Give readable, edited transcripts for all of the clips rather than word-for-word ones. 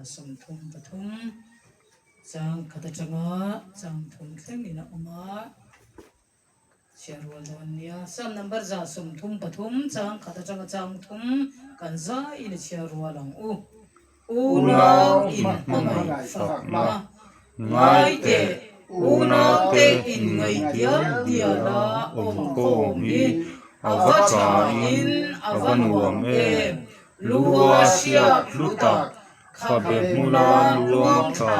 33 chang khat atanga chang thum thlengin a awm a. Chhiar rual dawn nia. Psalm number 133 chang khat atanga chang thum kan zaiin i chhiar rual ang u. Unau inhmangaih fakna ngai teh, unaute inngaih dial diala awmkhawm hi a va thain a va nuam em! Lua hriat hlu tak, khabe hmula luang tha,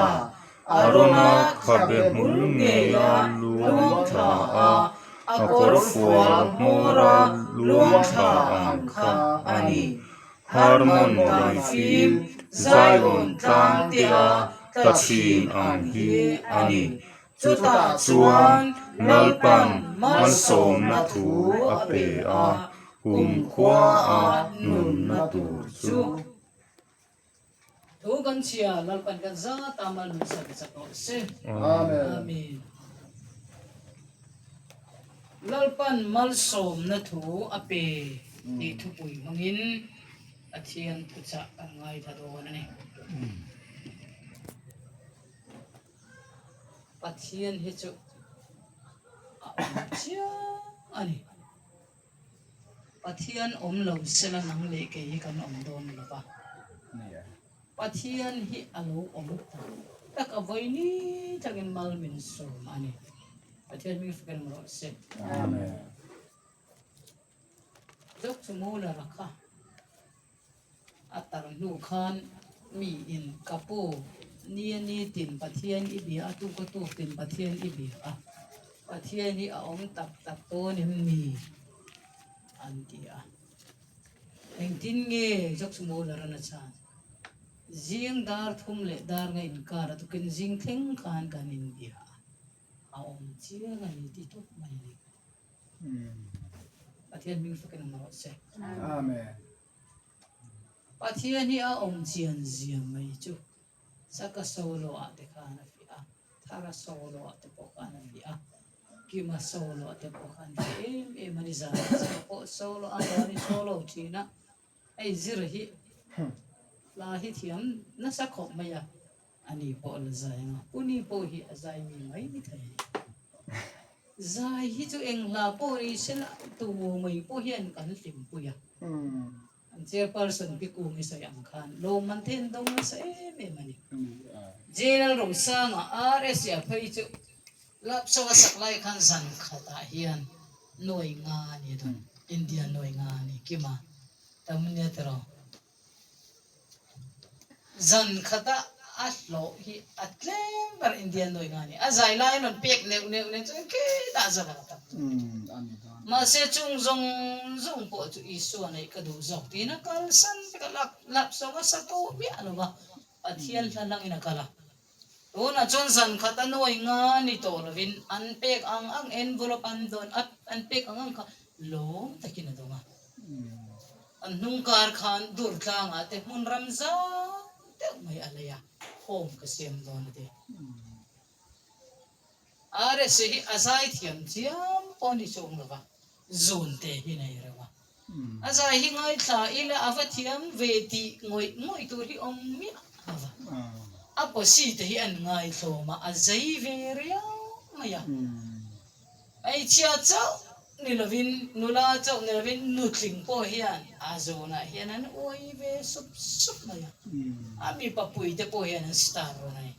Arona khabe hmul ngeia luang tha a, a kawrfual hmawra luang tha ang kha a ni. Harmon daifim Zion tlang tea tla thin ang hi a ni. Chutah chuan Lalpan malsawmna thu a pe a, kumkhua a nunna tur chu. Thu kan chhia, Lalpan kan zat a mal min sak chak rawh se. Amen. Lalpan malsawmna thu a pe tih thupui hmangin Pathian thuchah kan ngaithla dawn a ni. Pathian hi chu a awm chiang a ni. Pathian awm lo sela nang leh kei hi kan awm dawn lo va. Pathian hi a lo awm tak tak a vawi ni takin mal min sawm a ni. Pathian hming fak em rawh se. Amen. Zok chu Muller a kha a tar hnu khan mi in ka pu ni a ni tin Pathian i bia a tuk a tuk tin Pathian i bia a Pathian hi a awm tak tak dawn em ni an ti a. Engtin nge Jacques Muller-a'n a chhan? Zing dar thum leh dar nga inkar a tukin zing thleng khan kan inbia a, a awm chiang a ni ti tawp mai a ni. Pathian hming fakin awm rawh se. Amen. Pathian hi a awm chian zia mai chu Saka solo ah te khan a fiah a, Thara solo ah te pawh khan a fiah a, Kima solo ah te pawh khan a fiah em em a ni. Zan zan pawh solo a mahni solo thin a, hei zir hi hla hi thiam nasa khawp mai a, ani pawh la zai ang a, Puni pawh hi a zai mi mai thei a ni. Zai hi chu eng hla pawh ni sela tu mai pawh hian kan hlimpui a. An chairperson Pi Kungi sawi ang khan lawmman te an dawng nasa em em a ni. General Rosanga RS a phei chu Lapso a sak lai khan zan khatah hian nuai nga a ni dawn, India nuai nga a ni Kima tam nia tiraw. Zan khata a hlawh hi a tlem ber India nuai nga a ni. A zai lai an rawn pek neuh neuh nen chuan khitah a zava tam chu. Mahse chung zawng zawng pawh chu Isua neih ka duh zawk tiin a kalsan vek a, lap lap sawng a sa tawh miah lo va, Pathian hla hlangin a kal a. Tunah chuan zan khat a nuai nga ni tawh lovin an pek ang ang envelope an dawn a, an pek ang ang kha lawm takin a dawng a. An hnung kar khan dur tlangah te hmun ram zau deuh mai a lei a, home ka siam dawn a ti. RSA hi a zai thiam chiam pawh ni chung lo va, zun te hi nei reuh a. A zai hi ngaithla ila a va thiam ve tih ngawih ngawih tur hi awm miah lo va. A pawsi te hi an ngaithlawm a, a zai ve riau mai a. Hmeichhia chauh ni lovin, nula chauh ni lovin nutling pawh hian a zawnah hian an uai ve sup sup mai a. A mipa puite pawh hian an star rawn a ni.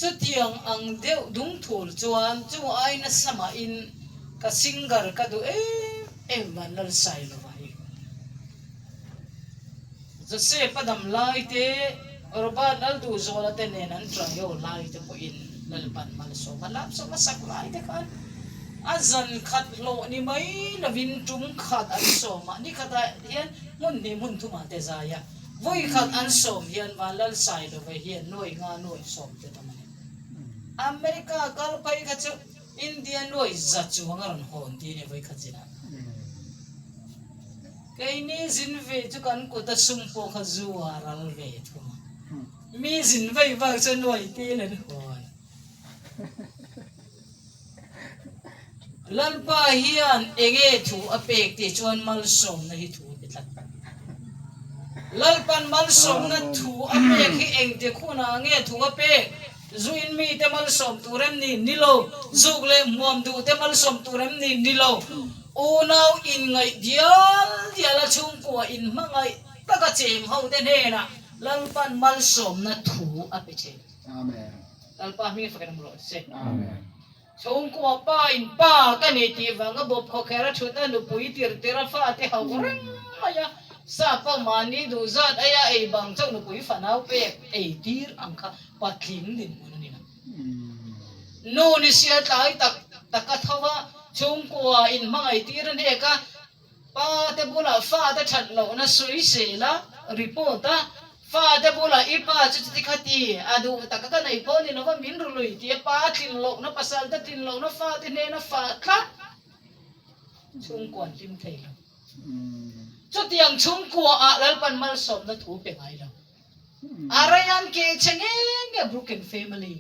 Chutiang ang deuh dungthul chuan chu ai nasa mahin ka singer ka duh em em van Lalsailova hi. Joseph a dam lai te, Robert Lalduhzawla te nen an trio lai te pawhin Lalpan malsawm a lapsawm a sak lai te khan a zan khat hlawh ni mai lovin tum khat an sawm a, ni khatah hian hmun hnih hmun thumah te zai a, vawi khat an sawm hian Vanlalsailova hian nuai nga nuai sawm te tam a ni. America kal phei kha chu India nuai za chuang a rawn hawn ti a ni vawi khat zinah. Keini zin ve chu kan kut a sum pawh kha zu a ral ve thung a, mi zin vei vak chu nuai tiin an hawn. Lalpa hian enge thu a pek tih chuan malsawmna hi thu a pe tlat. Lalpan malsawmna thu a pek hi engtik hunah nge thu a pek? Zu in mite malsawm tur em ni? Ni lo. Zuk leh hmuam duhte malsawm tur em ni? Ni lo. Unau inngaih dial dial a chhungkua inhmangaih taka cheng hote hnenah Lalpan malsawmna thu a pe thin. Lalpa hming fakin awm rawh se. Chhungkua pa in pa ka ni tih vanga bawp khawkher a thut a nupui tir tir a fate hauh reng mai a, sap pawh mahni duh zat aia ei bang chauh nupui fanau pek ei tir ang kha patling dinhmun a ni lo. Nu ni sia tlai tak tak a tho a, chhungkua in hmangaih tir a hnek a, Pa te bulah fate that lohna sawi sel a, report a, Fate bulah i pa chu chuti kha ti, a duh taka ka nei pawh ni lova min rului tia pa tlin lohna, pasal te tlin lohna, fate hnena fa tlat chhungkua an hlim thei lo. Chutiang chhungkua ah Lalpan malsawmna thu pe ngai lo. A rei an ke chhe nge nge broken family.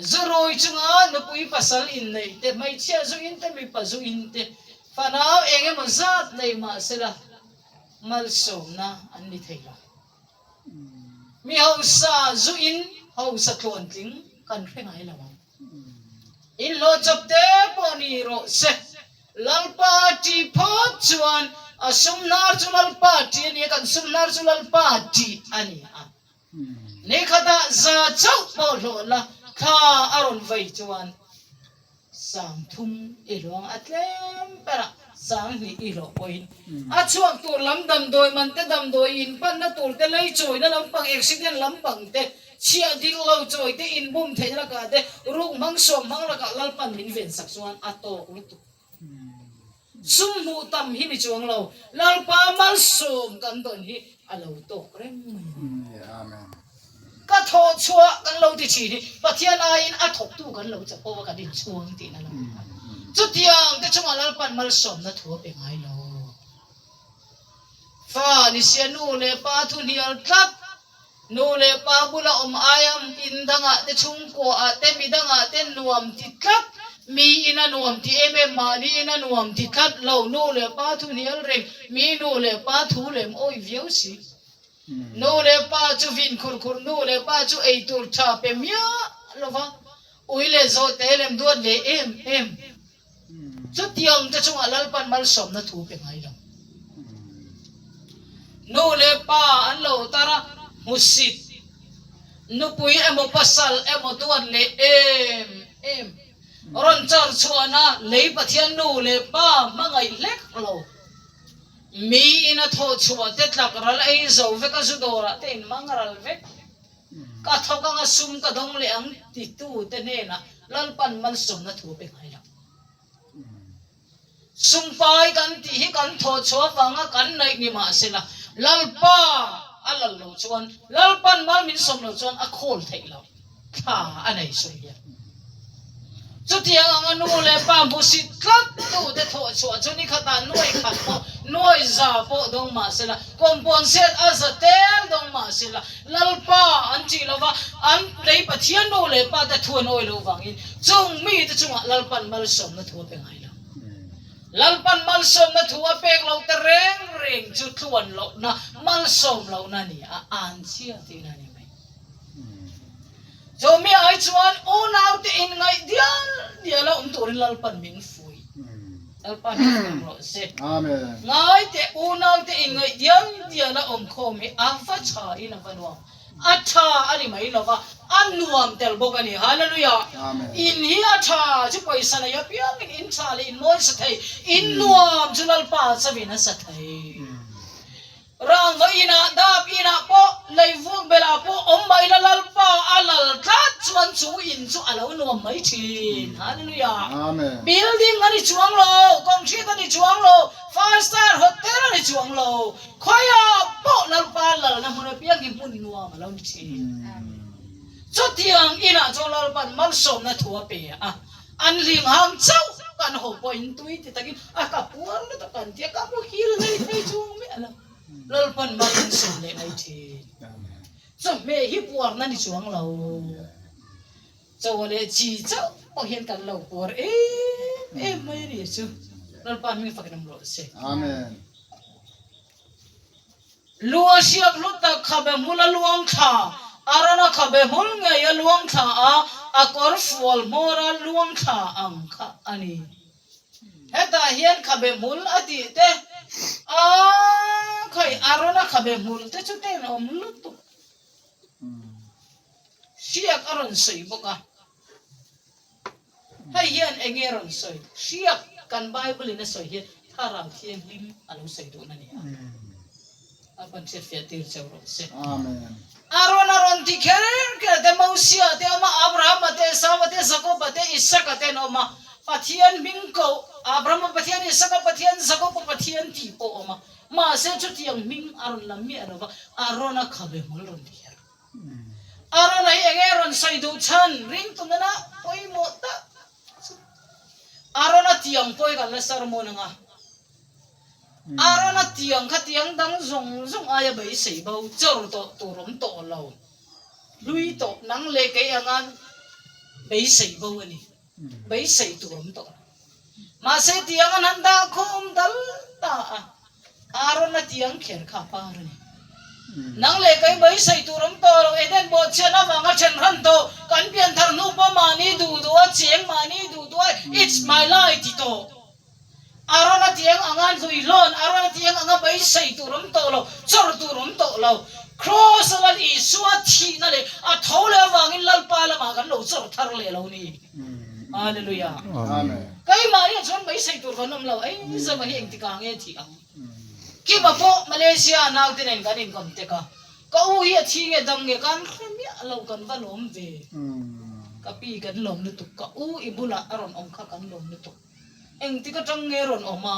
Zurui chunga nupui pasal inneih te, hmeichhia zu in te, mipa zu in te, fanau eng emaw zat nei mah sela malsawmna an ni thei lo. Mi hausa zu in hausa tluantling kan hre ngai lo ang. Inhlawhchawp te pawh ni rawh se. Lalpa ṭih phawt chuan a sumhnar chu Lalpa ṭih a ni a, kan sumhnar chu Lalpa ṭih a ni a. Ni khatah za chauh pawh hlawh la thla a rawn vei chuan 30 i hlawng a tlem berah 2000 i hlawh pawhin a chhuak tur lam damdawi man te damdawi in panna tur te lei chawina lampang accident lampang te chhiah dik lo chawi te inbum theihna lakah te ruk hmang sawm hmang lakah Lalpan min vensak chuan a tawk lutuk. Sum hmuh tam hi ni chuang lo, Lalpa malsawm kan dawn hi a lo tawk reng mai a ni. Ka thawh chhuah kan lo ti thin hi Pathian aiin a thawktu kan lo chapo a kan inchhuang tihna lo ni a. Chutiang te chungah Lalpan malsawmna thu a pe ngai lo. Fa ni sia nu leh pa thu hnial tlat Nu leh pa bula awm aia in dangah te chhungkuaah te mi dangah te nuam ti tlat, mi ina nuam ti em em mahni ina nuam ti tlat lo, nu leh pa thu hnial reng, mi nu leh pa thu lem awi viau si. Nu leh pa chu vin khur khur, nu leh pa chu ei tur tha pe miah lova, ui leh zawh te lem duat leh em em. Chutiang te chungah Lalpan malsawmna thu pe ngai lo. Nu leh pa an lo tar a, hmusit, nupui emaw pasal emaw duat leh em em rawn char chhuahna lei Pathian nu leh pa hmangaih hlek lo. Miin a thawh chhuah te tlak ral ei zo vek a zu dawrah te inhmang ral vek. Ka thawk anga sum ka dawng leh ang titute hnenah Lalpan malsawmna thu a pe ngai lo. Sum pai kan tih hi kan thawh chhuah avanga kan naih ni mahsela Lalpa a lal lo chuan Lalpan mal min sawm lo chuan a khawl theih lo. Thla a nei sum hian. Chutiang anga nu leh pa hmusit tlat tute thawh chhuah chu ni khatah nuai khat pawh, nuai za pawh dawng mah sela, componsate a za tel dawng mah sela, Lalpa an tih lova an lei Pathian nu leh pa te thu an awi loh vangin chung mite chungah Lalpan malsawmna thu a pe ngai lo. Lalpan malsawmna thu a pek loh te reng reng chu tluan lohna, malsawm lohna a ni a, anchhia tihna a ni mai. Chumi ai chuan unaute inngaih dial dial a awm turin Lalpan min fuih. Lalpa hi fak rawh se. Ngaite unaute inngaih dial dial a awm khawm hi a va tha in a va nuam. A tha a ni mai lova, a nuam tel bawk a ni. Hallelujah. In hi a tha chu pawisa nei apiangin in tha leh in mawi sa thei. In nuam chu Lalpa chauhin a sa thei. Rangva inah, dap inah pawh, lei vuak belah pawh awm mai la Lalpa a lal tlat chuan chu in chu a lo nuam mai thin. Hallelujah. Amen. Building a ni chuang lo, concrete a ni chuang lo, five star hotel a ni chuang lo, khawiah pawh Lalpa lalna hmun apiang hi hmun nuam a lo ni thin. Chutiang inah chuan Lalpa'n malsawmna thu a pe a. An hlim hang chauh kan ho pawhin tui ti takin a ka puar lutuk an tia ka muhil hlei thei chung miah lo. Lalpan mal an sawm leh mai thin. Chawhmeh hi puarna ni chuang lo. Chaw leh chi chauh pawh hian kan lo puar em em mai a ni chu. Lalpa hming fakin awm rawh se. Amen. Lu a hriak hlu tak khabe hmul a luang thla, Arona khabe hmul ngei a luang thla a, a kawr fual hmawr a luang thla ang kha a ni. Hetah hian khabe hmul a tih te, a khawi Arona khabe hmul te chu tenawm lutuk hriak a rawn sawi bawk a. Hei hian eng nge rawn sawi? Hriak kan Bible in a sawi hian Thlarau Thianghlim a lo sawi duhna a ni a. A pawn hriat fiah tir cheu rawh se. Amen. Aaron a rawn ti kher kher te, Mosia te awm a, Abrahama te, Esau-a te, Jakob-a te, Isaka te an awm a. Pathian hming koh, Abrahama Pathian, Isaka Pathian, Jakob-a Pathian tih pawh a awm a. Mahse chutiang hming a rawn lam miah lo va, Aaron-a khabe hmul rawn ti kher. Arona hi enge rawn sawi duh chhan ring tu nana pawimawh tak chu Arona tiang pawh hi kan la sermon anga Arona tiang kha tiang dang zawng zawng aia beisei bo chawr tawh tur awm tawh lo hlui tawh nang leh kei anga beisei bo a ni beisei tur awm tawh lo. Mahse tiang an han dah khawm dal ta a, Aaron-a tiang kher kha a par a ni. Nang leh kei beisei tur awm tawh lo, Eden bawhchhiat avanga then hran tawh, kan pian thar hnu pawh mahni duh duh a cheng, mahni duh duh a it's my life ti tawh. Aaron-a tiang anga hlui hlawn, Aaron-a tiang anga beisei tur awm tawh lo, chawr tur awm tawh lo. Kraws-a Lal Isua thihna leh a tho leh avangin Lalpa lamah kan lo chawr thar leh lo ni. Hallelujah. Amen. Keimah hian chuan beisei tur kan awm lo, ei zama hi engtik ah nge thih ang? Kima pawh Malaysia ah naute nen kan inkawm tek a, ka u hi a thi nge dam nge kan hre miah lo kan va lawm ve. Ka pi kan lawm lutuk, ka u i bulah a rawn awm kha kan lawm lutuk. Engtik atang nge rawn awm a,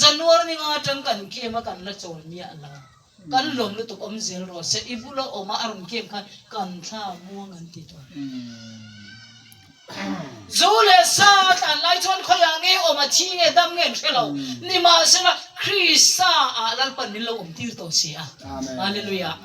January ninga atang kan kem a kan la chawl miah lo. Kan lawm lutuk awm zel rawh se, i bula awm a a rawn kem khan kan thla muang an ti tawh. Zu leh sa a tlan lai chuan khawiah nge awm a thi nge dam nge an hre lo. Nimahsela Krista ah Lalpan min lo awm tir tawh si a. Hallelujah.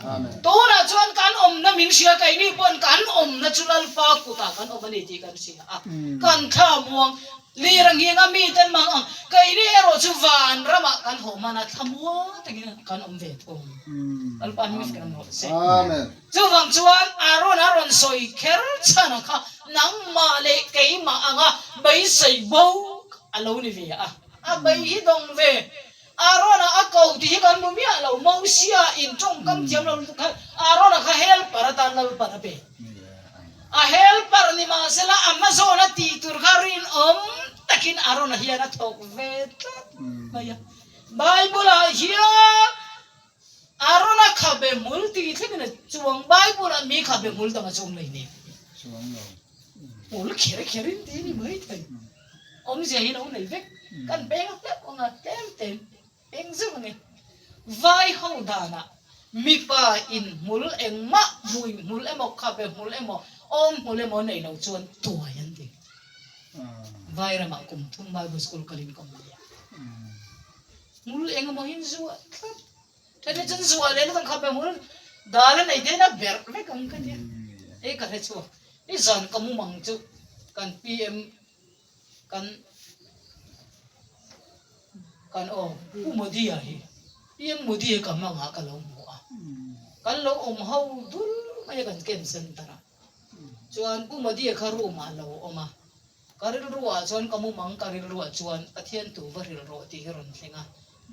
Tunah chuan kan awmna min hria keini pawn kan awmna chu Lalpa kutah kan awm a ni tih kan hria a. Kan thla muang Lir a nghing a miten mang ang, keini erawh chu van ramah kan haw hman a, thlamuang takin kan awm ve thung. Lalpa hming fek ram rawh se. Chuvang chuan Aaron a rawn sawi kher chhan a kha nangmah leh keimah anga beisei bo a lo ni ve a, a bei hi dawng ve. Aaron a a ko tih hi kan hmu miah lo, Mosia in tawngkam thiam lo lutuk khan Aaron a kha helper atan Lalpan a pe. A helper ni mahsela a hmazawn a tih tur kha rinawm takin Aaron a hian a thawk ve tlat mai a. Bible ah hian Aaron a khabe hmul tih thlengin a chuang, Bible ah mi khabe hmul dang a chuang lei nen. Hmul kher kher in ti ni mai thei. Awmzia hi lo nei vek. Kan peng hleuh ang a, tlem tlem peng zeuh ang e. Vai ho danah mipa in hmul engmah hmui hmul emaw, khabe hmul emaw, awm hmul emaw nei lo chuan tuai an ti. Vai ramah kum thum Bible school kalin ka awm nia. Hmul engemaw hi an zuah tlat. Then hi chuan zuah leh lutuk ang khabe hmul dal a nei te hian a berh vek ang ka tia. Hei ka hre chhuak. I zan ka mumang chu kan PM kan kan aw Pu Modi-a hi PM Modi hi ka hmangah ka lo hmu a, kan lo awm ho dul mai a kan camp center ah chuan Pu Modi-a kha room ah a lo awm a, ka rilru ah chuan ka mumang ka rilru ah chuan Pathian tu va hrilh rawh tih hi rawn thleng a.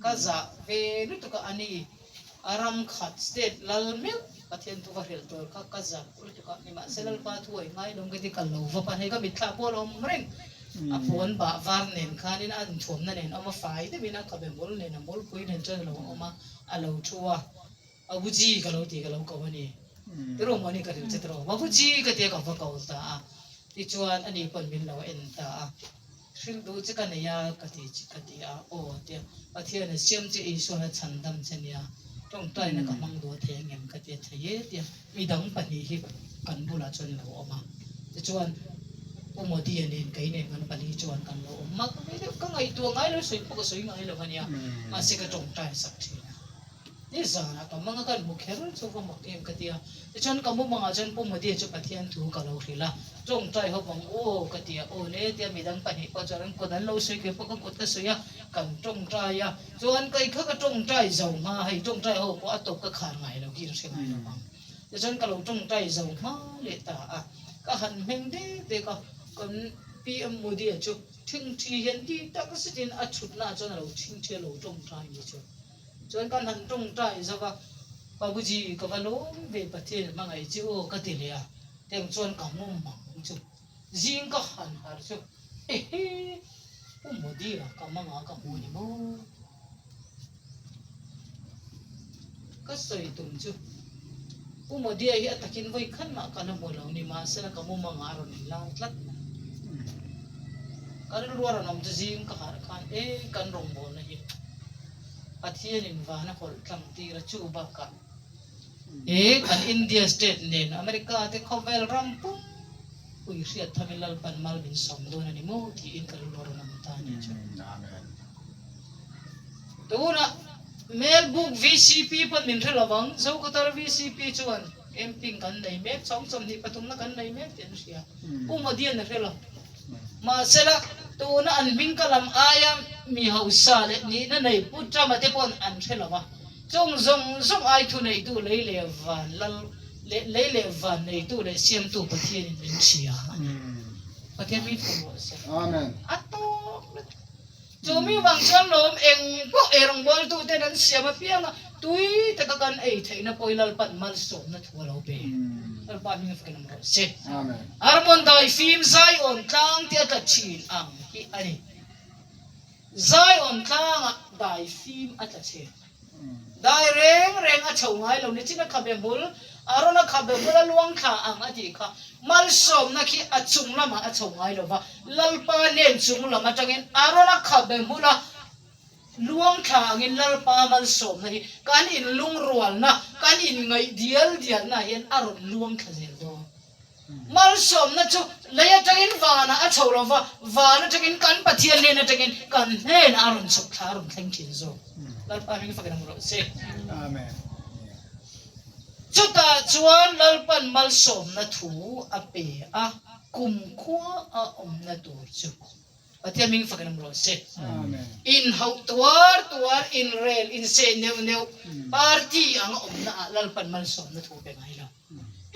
Ka zah ve lutuk a, ani a ram khat state lal meuh Pathian thu ka hrilh tur kha ka zah lutuk a, nimahse Lalpa thu a ingai lawm ka ti kal lo vawp a, hei ka mitthla pawh a awm reng, a puan bah var nen khanin a inthuamna nen a awm a, fai deuhin a khabe hmul nen a hmulpui nen chuan a lo awm a, a lo thu a, Babuji ka lo ti ka lo ko a ni, tiraw maw ani ka hrilh che tiraw, Babuji ka tia ka va ko ta a, tichuan ani pawn min lo en ta a. Hrilh duh che ka nei a, ka ti che ka ti a, aw tia Pathian a siam che Isuan a chhandam che nia, tawngtaina ka hmang duh a thei angem ka ti a, thei e tia midang pahnih hi kan bulah chuan lo awm a, tichuan Pu Modi-a nen kei nen kan pali chuan kan lo awm mak ve deuh, ka ngaihtuah ngai lo sawi pawh ka sawi ngai lo ania, mahse ka tawngtai sak thin a. Nizanah ka manga kan hmu kher chu va mak em ka ti a. Tichuan ka mumangah chuan Pu Modi chu Pathian thu ka lo hrilh a, tawngtai hawp ang aw ka ti a, aw le tia midang pahnih pawh chuan an kut an lo sawi kei pawh ka kut ka sawi a, kan tawngtai a, chuan kei kha ka tawngtai zo hma hei tawngtai ho pawh a tawp ka khar ngai lo khi in hre ngai lo ang. Tichuan ka lo tawngtai zo hma leh ta a, ka han hmeng dek dek a, kan PM Modi chu thingthi hian ti tak zetin a thutna ah chuan a lo thingthi a lo tawngtai ni chu. Chuan kan han tawngtai zauh a, Babuji ka va lawm ve Pathian hmangaih che aw ka ti leh a, tiang chuan ka ngawm ang chu. Zing ka han harh chu ehe Pu Modi-a ka mangah ka hmu a ni maw? Ka sawi tum chu Pu Modi-a hi a takin vawi khat mah ka la hmu lo ni mahsela ka mumangah a rawn inlar tlat mai. Ka rilru a rawn awm chu zing ka harh khan e kan rawngbawlna hi Pathianin van a hawlh tlang tir a chu bakah he kan India state nen America te khawvel ram pum pui hriat thamin Lalpan mal min sawm dawn a ni maw tiin ka rilru a rawn awm ta a ni chu. Tunah Melbook vcp pawn min hre lo vang, Zokhawthar vcp chuan camping kan nei mek, chhawng 20 pathumna kan nei mek tih an hria. Pu Modian a hre lo. Mahsela, tuna an hming ka lam aia mi hausa leh nihna nei Pu Trump-a te pawn an hre lo va, chung zawng zawng ai thu neitu lei leh van lal leh lei leh van neitu leh siamtu Pathianin min hria a ni. Pathian min fawm rawh se. A tawk lutuk. Chu mi vang chuan lawm eng pawh ei rawngbawltu ten an siam apiang a, tui taka kan ei theihna pawh i Lalpan malsawmna thu a lo pe. Lalpa hming fakin awm rawh se. Armon daifim Zion tlang te a tla thin ang hi a ni. Zion tlangah daifim a tla thin. Dai reng reng a chho ngai lo nichin a khabe hmul, Arona khabe hmul a luang thla ang a tih kha malsawmna khi a chung lamah a chho ngai lo va, Lalpa hnen chung lam atangin Arona khabe hmul a luang thla angin Lalpa malsawmna hi kan inlungrualna, kan inngaih dial dialna hian a rawn luang thla zel dawn. Malsawmna chu lei atangin vanah a chho lo va, van atangin kan Pathian hnen atangin kan hnenah a rawn chhuk thla a rawn thleng thin zawk. Lalpa hming fakin awm rawh se. Amen. Chutah chuan Lalpan malsawmna thu a pe a, kumkhua a awmna tur chu. Pathian hming fakin awm rawh se. Amen. Inhauh tuar tuar, inrel, inseh neuh neuh, party anga awmna ah Lalpan malsawmna thu a pe ngai lo.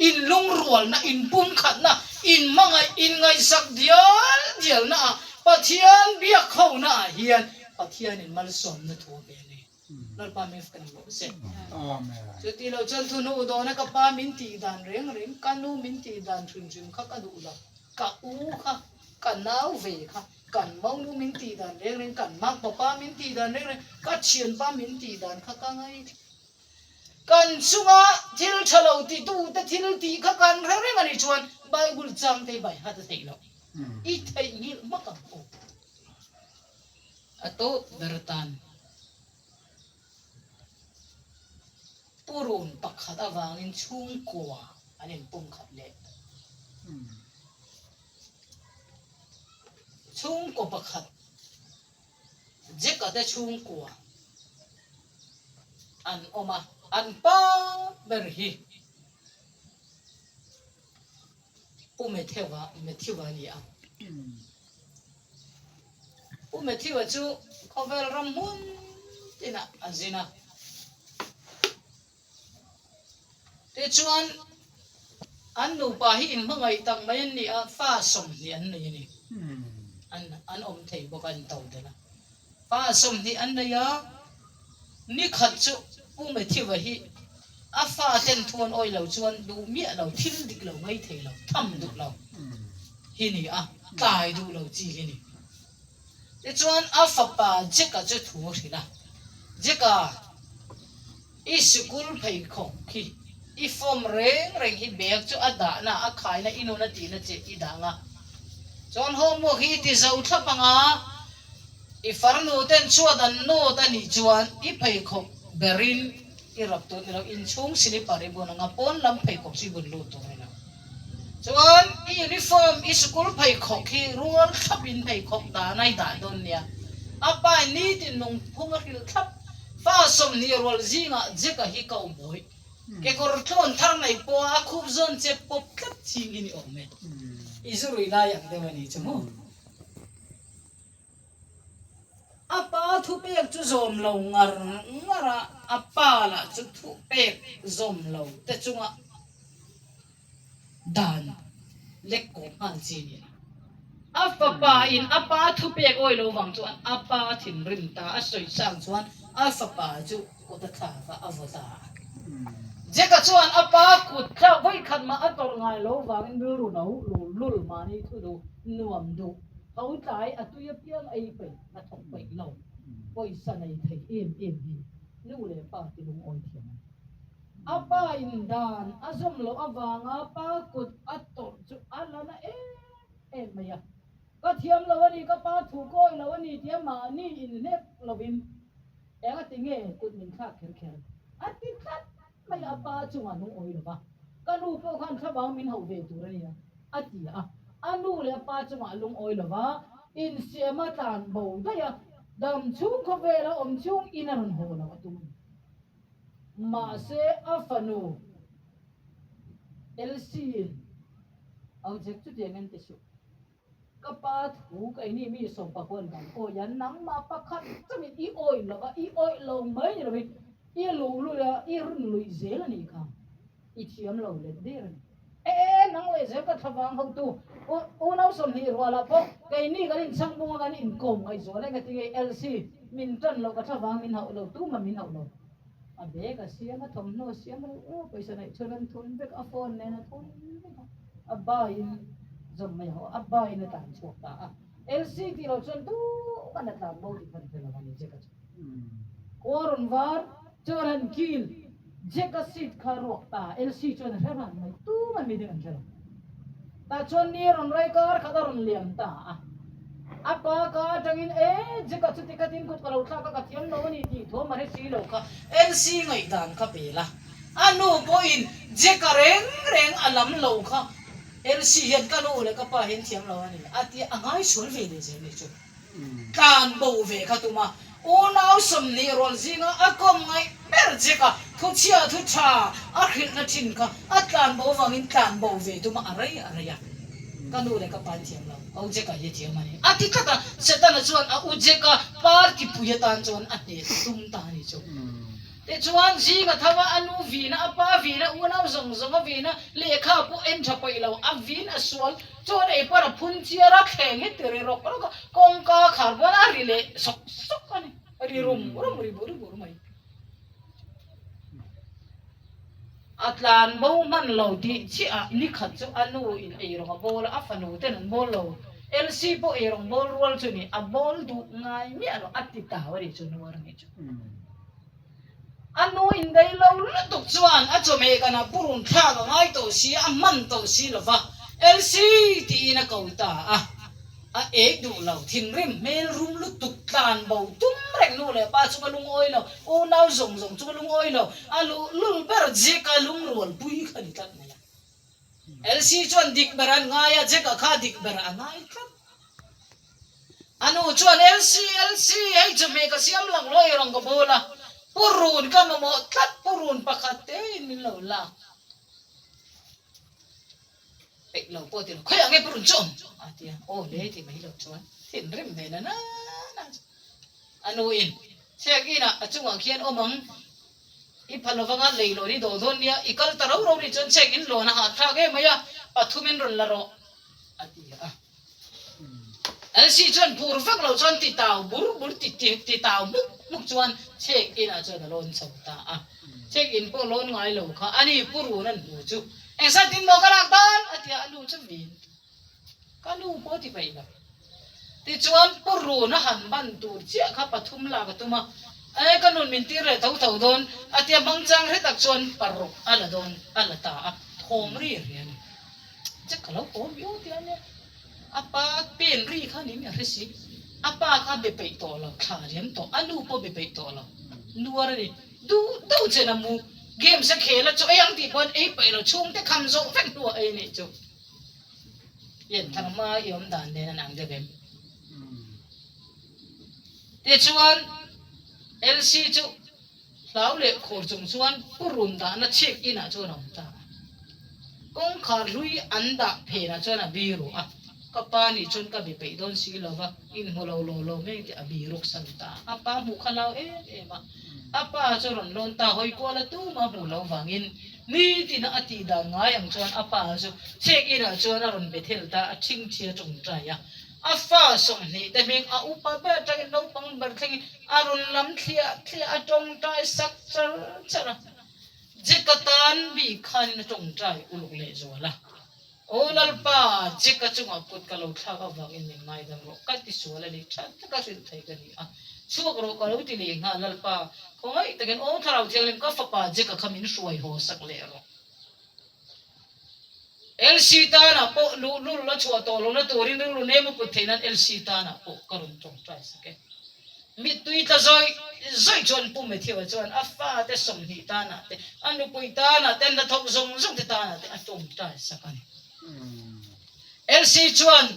Inlungrualna, inpumkhatna, inhmangaih, inngaihsak dial dialna ah Pathian biak hona ah hian Pathianin malsawmna thu a pe a ni. Lalpa min fak ang rawh se. Chuti lo chuan thu hnu dawna ka pa min tih dan reng reng, ka nu min tih dan hrim hrim kha ka duh lo. Ka u kha, ka nau ve kha, kan monu min tih dan reng reng, kan makpapa min tih dan reng reng, ka thianpa min tih dan kha ka ngai. Kan chunga thil tha lo titute thil tih kha kan hre reng a nih chuan Bible chang te bai hat a theih loh. I theihnghilh hmak ang u. A tawp ber atan purun pakhat avangin chhungkua an inpumkhat leh. Chhungkaw pakhat Jack-a te chhungkua an awm a, an pa ber hi Pu Matthew-a Matthew-a a ni a. Pu Matthew-a chu khawvel ram hmun tinah a zin a. Tichuan, an nupa hi inhmangaih tak mai an ni a, fa 20 an nei a ni. An an awm thei bawk a, an to tel a. Fa 20 an nei a, nikhat chu Pu Matthew-a hi a fa ten thu an awih lo chuan duh miah lo, thil dik lo ngai thei lo, tham duh lo hi ni a, tlai duh lo chi hi ni. Tichuan a fapa Jack-a chu thu a hrilh a, Jack-a, i sikul pheikhawk khi i form reng reng hi bag chu a dahna, a khaina, i nun a tihna che i dah ang a, chuan homework hi i ti zo thlap ang a, i farnu ten chhuat an nawt a nih chuan i pheikhawk berin i rap tur ni lo, inchhung slipper i bun ang a, pawn lam pheikhawk chu i bun lut tur ni lo. Chuan i uniform, i sikul pheikhawk hi rual thlap in pheikhawk dan a i dah dawn nia. A pa in nitin nungphung a hrilh thlap. Fa 20 rual zingah Jack-a hi ka awm awih. Kekawr tlawn thar nei pawha a khup zawn che pawp tlat ching hi ni awm e. I zu rui lai ang deuh a ni chu maw? A pa thupek chu zawm lo ngar ngar a, a pa lah chu thupek zawm lo te chunga dan lek kawp nghal chi a ni a. A fapa in a pa thupek awi lo vang chuan a pa thinrim ta a sawi sang chuan a fapa chu kut a thlak a, a vaw ta a. Jack-a chuan a pa kut thlak vawikhat mah a tawrh ngai lo vangin rilru no lul lul mahni thu duh nuam duh tho tlai a tui apiang ei peih a thawk peih lo pawisa nei thei em em hi nu leh pa ti lungawi thiam a ni. A pa in dan a zawm loh avanga pa kut a tawrh chu a la na em em mai a. Ka thiam lo a ni, ka pa thu kawi lo a ni tia mahni inhlek lovin eng a ti nge kut min thlak kher kher a ti tlat mai a, pa chungah lungawi lo va, ka nu pawh khan thlavang min hauh ve tur a nia a ti a, a nu leh a pa chungah lungawi lo va, insiam a tlan bo daih a, dam chhung khawvela awm chhung in a rawn haw lo a tum a ni. Mahse a fanu Elsie-in au chek chutiang en ti suh. Ka pa thu ka ini mi sawmpa khuan kan awi a, nangmah pakhat changin i awi lo a, i awih lo mai ni lovin i luhlul a, i run luih zel a nih kha, i thiam lo let der a ni. E e, nang leh zel ka thlavang hotu unau 20 rualah pawh keini kan inchhang bung a kan inkawm ngaihzual e, ngatinge Elsie min tan loh ka thlavang min hauh lo, tumah min hauh lo. A bag a siam a, thawmhnaw a siam reuh reuh a, pawisa neih chhun an thun vek a, phone nen a thun vek a, a baiin zawm mai ho, a baiin a tlan chhuak ta a, Elsie tih loh chuan tuman a tlan bo tih khan hre lo a ni Jack-a chu. Khua rawn var chuan han kil Jack-a seat kha a ruak ta a, Elsie chuan a hre ran mai, tuman mi ding an hre lo. Tah chuan ni a rawn rei kar khat a rawn liam ta a. A pa ka atangin, E, Jack-a chuti khatin kut ka lo thlak a, ka thiam lo a ni tih thuam a hre si lo kha. Elsie ngaihdan kha pe la. A nu pawhin Jack-a reng reng a lam lo kha. Elsie hian ka nu leh ka pa hian thiam lo a ni a tia a ngaisual ve leh zel ni chu. Tlan bo ve kha tum a, unau 20 rawn zinga a kawm ngaih ber Jack a, thuchhia thu tha a hrilhna thin kha a tlan bo vangin tlan bo ve tum a, a rei a rei a, ka nu leh ka pa an thiam lo, a u Jack-a hi a thiam a ni a ti tlat a, Setana chuan a u Jack-a party pui atan chuan a hneh tum ta a ni chu. Tichuan, zinga tho a, a nu vin a, a pa vin a, unau zawng zawng a vin a, lehkha pawh en tha paih lo, a vin a sual chuan ei pawh a phun chiar a, thleng hi ti ri rawk rawk a, kawngka khar pawn a ri leh sawk sawk a ni, a ri rum rum ri bur bur mai. A tlan bo hman lo tih chiah ah nikhat chu a nu in eirawng a bawl a, a fanu ten an bawl lo, Elsie pawh eirawng bawl rual chu ni, a bawl duh ngai miah lo, a ti tau a nih chu nuar a nih chu. A nu indaih lo lutuk chuan a chawhmeh kanah purun thlak a ngai tawh si, a hman tawh si lo va, Elsie tiin a ko ta a. A ek duh lo, thinrim hmel rum lutuk tlan bo tum reng nu leh pa chunga lungawi lo, unau zawng zawng chunga lungawi lo, a luhlul ber Jack-a lungrualpui kha ni tlat mai a. Elsie chuan dik ber an ngai a, Jack-a kha dik ber a ngai tlat. A nu chuan, Elsie, Elsie, hei chawhmeh ka siam lang lawi rawn ka bawl a, purun ka mamawh tlat, purun pakhat tein min lo lak peih lo pawh ti lo, khawiah nge purun chu awm? a ti a, aw le ti mai lo chuan thinrim ve na na na chu a nuin chhek inah a chungah khian awm ang, i pha lovanga lei lawn i dawh dawn nia, i kal ta ro ro nih chuan chhek in lawn a hahthlak em mai a, pathumin rawn la rawh a ti a. Elsie chuan phur vak lo chuan ti tau bur bur ti ti ti tau hmuk hmuk chuan check in ah chuan a lawn chho ta a. Check in pawh lawn ngai lo kha a ni Pu Run an hmu chu engzat tin maw ka lak dan a ti a, a nu chu vin ka nu pawh ti peih lo. Tichuan Pu Run a han ban tur chiah kha pathum lak a tum a, e ka nun min tir leh tho tho dawn a tia hmangchang hre tak chuan paruk a la dawn a la ta a, thawm ri ri a ni. Che ka lo haw viau tih a nia. A pa pen ri kha nin a hre si. A pa kha be peih tawh lo, thla liam tawh, a nu pawh be peih tawh lo. Nuar a ni. Duh deuh chen a mu. Games a khel a, chaw ei ang tih pawhin ei peih lo, chhungte kham zawh vek hnuah ei nih chu. Pian thar hma i awm dan nen an ang deuh em? Tichuan, Elsie chu. Hlau leh khur chung chuan purun dahna chhik inah chuan a awm ta a. Kawngkhar hlui an dah phenah chuan a biru a, ka pa nih chuan ka be peih dawn si lo va, inhmu lo lo lo mai tih a biruk san ta a. A pa hmuh kha hlau em em a, a pa chu rawn lawn ta hawi kual a tuma hmuh loh vangin nitina a tih dan ngai ang chuan a pa chu chhek inah chuan a rawn be thel ta a, ṭhingṭhi a ṭawngṭai a. A fa 20 te hming a upa ber atangin naupang ber thlengin a rawn lam thliah thliah a tawngtai sak char char a. Jeka tan bik khanin a tawngtai uluk leh zual a. Aw Lalpa, Jeka chungah kut ka lo thlak avangin min ngaidam rawh, ka ti sual a ni, tha taka hrilh thei ka ni a. Chhuak rawh ka lo ti leh nghal Lalpa, khawngaih takin Aw Thlarau Thianghlim ka fapa Jeka kha min hruai haw sak leh rawh. LC tanah pawh luhlul a chhuah tawh lohna turin rilru nem a put theih nan LC tanah pawh ka rawn tawngtai sak e. Mittui tla zawih zawih chuan Pu Matthew-a chuan a fate 20 tanah te, a nupui tanah te, hnathawk zawng zawng te tanah te a tawngtai sak a ni. LC chuan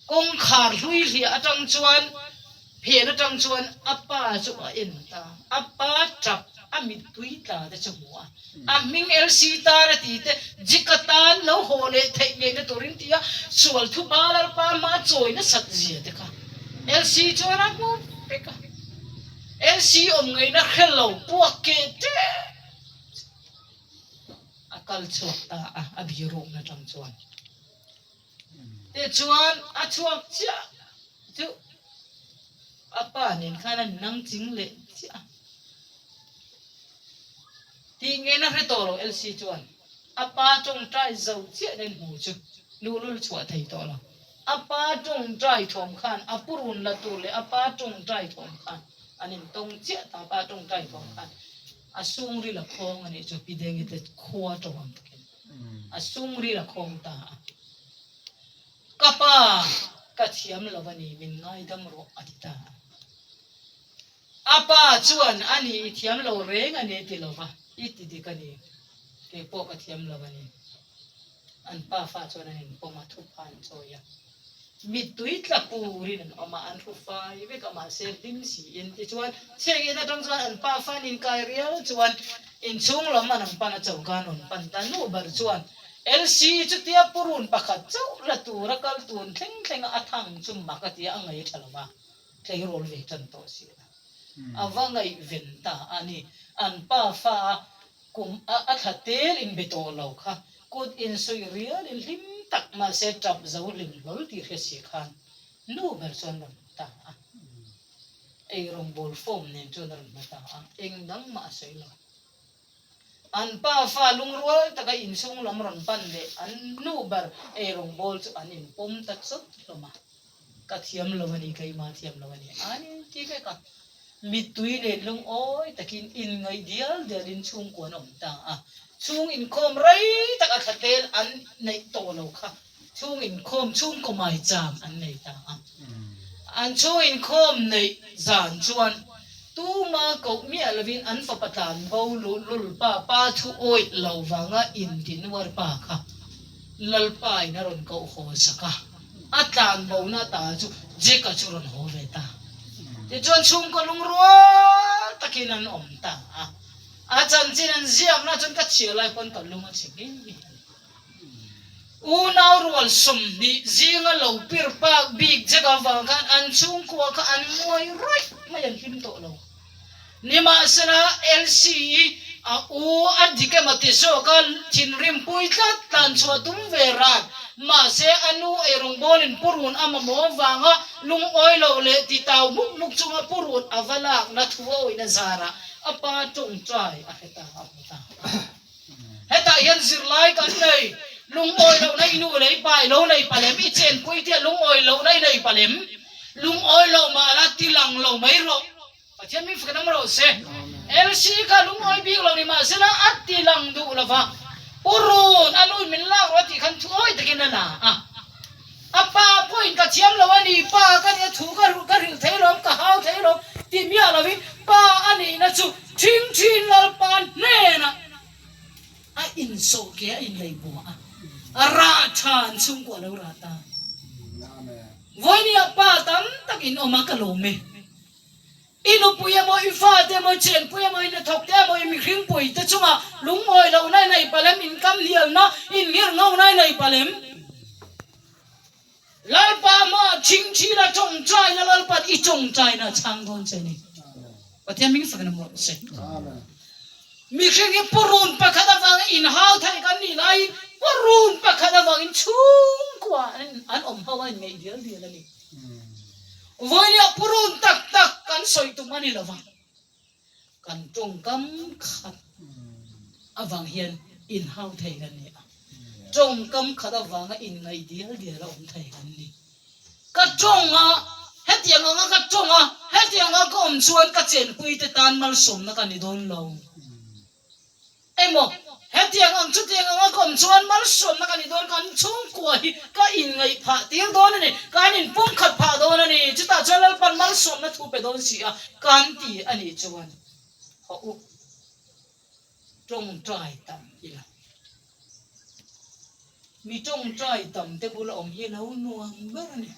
kawngkhar hlui hliah atang chuan phen atang chuan a pa chu a en ta, a pa tap a mittui tla te chu hmu a, a hming LC tan a ti te, Jika tan lo haw leh theih ngeina turin tia sual thupa Lalpa hma chawi nasat zia te kha LC chuan a hmu vek a, LC awm ngeina hre lo puak keh teh. A kal chhuak ta a, a birukna atang chuan. Tichuan a chhuak chiah chu a pa nen khan an nang ching leh chiah a. Tih ngen a hre tawh lo Elsie chuan a pa tawngtai zo chiah nen hmu chu luhlul chhuah thei tawh lo. A pa tawngtai thawm khan a purun la tur leh a pa tawngtai thawm khan an intawng chiah ta, a pa tawngtai thawm khan a sungril a khawng a nih chu Pi Dengi te khua tawng ang takin. A sungril a khawng ta a. Ka pa, ka thiam lo a ni, min ngaidam rawh a ti ta a. A pa chuan a ni i thiam lo reng a ni ti lo va, i ti dik a ni, kei pawh ka thiam lo a ni. An pa fa chuan an inpawm a, thupha an chawi a. Mittui tla purin an awm a, an hru fai vek a, mahse hlim siin. Tichuan, chhengin atang chuan an pa fan inkai rial chuan inchhung lam an rawn pan a, choka an rawn pan ta. Nu ber chuan LC chutia purun pakhat chauh la tura kal tun thleng thleng a, a thang chu mak a tia a ngaih tha lo va, tleirawl ve tan tawh si a, a va ngaihven ta a ni. An pa fa a Kum a a thla tel in be tawh lo kha kut in suih rial in hlim tak mahse tap zo hlim hlawl tih hre si khan nu ber chuan rawn hmu ta a. Ei rawngbâwl form nen chuan a rawn hmu ta a, eng dang mah a sawi lo. An pa fa lungrual taka inchhung lam rawn pan leh an nu ber ei rawngbâwl chu an inpawm ta chawt hlawm a. Ka thiam lo a ni, keimah thiam lo a ni an ti vek a. Mittui nen lungawi takin inngaih dial dialin chhungkua an awm ta a. Chhung inkhawm rei tak a thla tel an neih tawh lo kha chhung inkhawm chhungkaw maicham an nei ta a. An chhung inkhawm neih zan chuan tuma koh miah lovin an fapa tlan bo luhlul pa pa thu awih lo vanga intinuar pa kha Lalpa in a rawn koh haw sak a. A tlan bona ta chu Jack-a chu rawn haw ve ta. Tichuan chhungkaw lungrual takin an awm ta a. A chanchin an ziakna chuan ka chhiar lai pawn ka lung a chhe ngei ngei a ni. Unau rual 20 zinga lo pir pak bik Jack-a vang khan an chhungkua kha an nguai rawih mai an hlim tawh lo. Nimahsela, Elsie-i a u a dik emaw ti zawk a, thinrim pui tlat tlan chhuah tum ve ran. Mahse, a nu eirawngbawlin purun a mamawh avanga lungawi loh leh ti tau muk muk chunga purun a va lakna thu a awihna zarah a pa tawngtai a hre ta a hmu ta a. Hetah hian zirlai kan nei, lungawi lohna i nu leh i pa i lo nei palem, i chenpui tia lungawi lohna i nei palem, lungawi loh mah la ti lang lo mai rawh. Pathian min fak dam rawh se. LC kha lungawi bik lo ni mahsela a ti lang duh lo va, Pu Run, a nu in min lak rawh a tih khan thuawi takin a la a. A pa pawhin ka thiam lo a ni, pa ka nia thu ka ka hrilh thei lawm, ka hau thei lawm tih miah lovin pa a nihna chu ṭhingṭhin Lalpa hnenah a insawh ke a inlei bua a, a rah ṭha an chhungkua a lo rah ta. Vawinia pa tam tak in awm a ka lawm e. I nupui emaw, i fate emaw, i chenpui emaw, i hnathawkte emaw, i mihringpui te chungah lungawi lohna i nei palh em? Inkam hlialna, inngirh ngona i nei palh em? Lalpa hmaah chingchila tawngtaina Lalpa'n i tawngtaina a chhang dawn che a ni. Pathian hming fakin a mawlh che. Mihring hi purun pakhat avanga inhau thei kan nih laiin purun pakhat avangin chhungkua an awm ho a inngeih dial dial a ni. Vawinia purun tak tak kan sawi tum a ni lo va, kan tawngkam khat avang hian inhau thei kan ni a, tawngkam khat avanga inngaih dial dial a awm thei kan ni. Ka tawng a, hetiang anga ka tawng a, hetiang anga ka awm chuan ka chenpuite tan malsawmna ka ni dawn lo. Emaw, hetiang ang chutiang anga ka awm chuan malsawmna ka ni dawn, kan chhungkua hi ka inngaih phah tir dawn a ni, kan inpumkhat phah dawn a ni, chutah chuan Lalpan malsawmna thu pe dawn si a, kan ti a nih chuan haw u, tawngtai tam ila. Mi tawngtai tam te bula awm hi lo nuam ber a ni.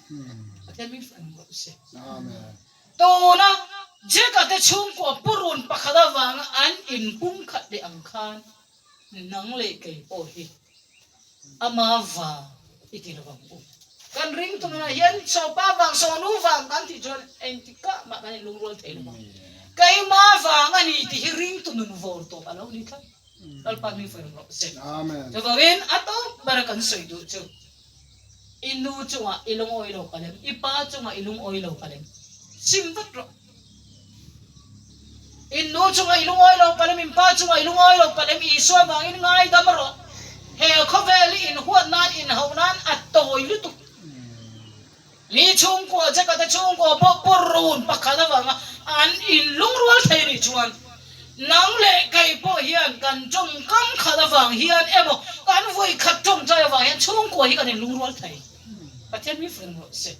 Pathian min fan rawh se. Tuna Jack-a te chhungkua purun pakhat avanga an inpumkhat leh ang khan nang leh kei pawh hi ama vang i ti lo ang u. Kan ring tunah hian sawpa vang, sawnu vang kan tih chuan engtikah mah kan inlungrual thei lo ang. Keima vang a ni tih hi ringtu nun vawr tawp a lo ni tlat. Lalpa hming fawi rawh se. Chuvangin a tawp ber a kan sawi duh chu i nu chungah i lungawi lo palh em, i pa chungah i lungawi lo palh em, sim vat rawh. I nu chungah i lungawi lo palh em, in pa chungah i lungawi lo palh em, Isua vangin ngaidam rawh. He khawvel hi inhuat nan, inhauh nan a tawi lutuk. Mi chhungkua che ka te chhungkua pawh purun pakhat avanga an inlungrual thei nih chuan nang leh kei pawh hian kan tawngkam khat avang hian emaw kan vui khat tawngtai avang hian chhungkua hi kan inlungrual thei. Pathian mi feng rawh se.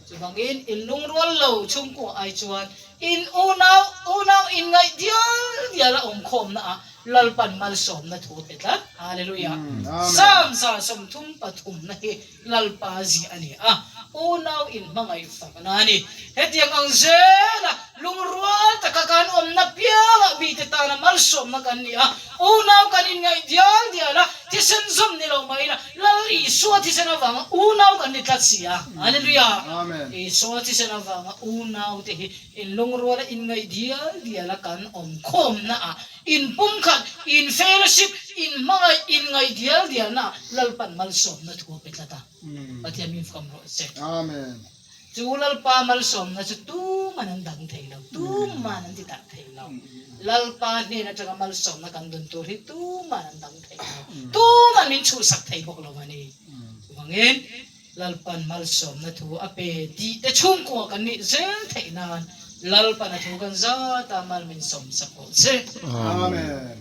Chuvangin inlungrual lo chhungkua ai chuan in unau unau inngaih dial dial a awmkhawmna ah Lalpan malsawmna thu a pe tlat. Hallelujah. Psalm 133 hi Lalpa zia a ni a, unau inhmangaih fakna a ni. Hetiang ang zela lungrual taka kan awmna piangah mite tana malsawmna kan ni a, unau kan inngaih dial dial a, thisen zawm ni lo mai ila, Lal Isua thisen avanga unau kan ni tlat si a. Hallelujah! Isua thisen avanga unaute hi inlungruala inngaih dial diala kan awm khawmnaah Inpumkhat, in fellowship, in hmangaih, in ngaih dial dialna Lalpan malsawmna thu a pe tlat a. Pathian min fam rawh se. Amen. Chu Lalpa malsawmna chu tuman an dang thei lo, tuman an ti tak thei lo. Lalpa hnen atanga malsawmna kan dun tur hi tuman an dang thei lo, tuman min chhuhsak thei bawk lo a ni. Chuvangin Lalpan malsawmna thu a pe tih te chhungkua kan nih zel theih nan Lalpan a thu kan zat a mal min sawmsak rawh se. Amen.